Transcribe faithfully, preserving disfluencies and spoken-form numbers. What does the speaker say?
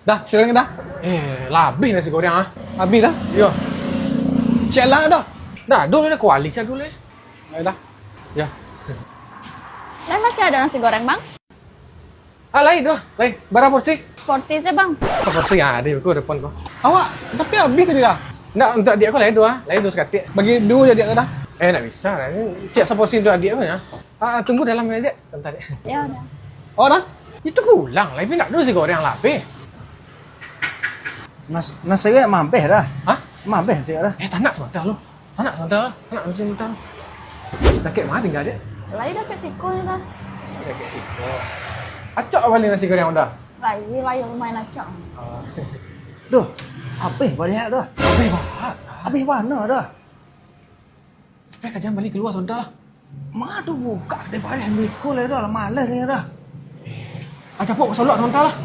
Dah, nasi goreng dah. Eh, lah abih nasi goreng ah. Abih dah? Yo. Cek lah dah. Dah, dulu dah kuali cak dulu eh. Ayo dah. Ya. Lah masih ada nasi goreng, Bang? Ah, lain tu ah. Lain. Bara porsi? Porsi se, Bang. Apa porsi? Ah, ada aku ada pon ko. Awak, tapi abih tadi dah. Ndak, untuk adik aku lain tu ah. Lain tu sakatik. Bagi dua je adik aku dah. Eh, ndak bisa lah. Cek saporsi untuk adik aku ya. Ah, tunggu dalam ya, Dek. Bentar, Dek. Ya udah. Oh, dah? Itu pulang lah. Tapi ndak dulu nasi goreng lah, Pe. Nas-, nasi goreng mabeh dah. Hah? Mabeh nasi goreng dah. Eh, tanak sebentar lu. Tanak sebentar. Tanak nasi sebentar. Dakek mana tinggal, Dek? Lai dakek siko ni dah. Dakek siko. Acok bali nasi goreng udah? Lai, lai lumayan acok. Ah. Duh, abih banyak dah. Abih banyak. Abih mana dah? Eh, kajan bali kalua sebentar lah. Mado buka deh payah biko lah dah, malas ni dah. Ah, capuk ka solok sebentar lah.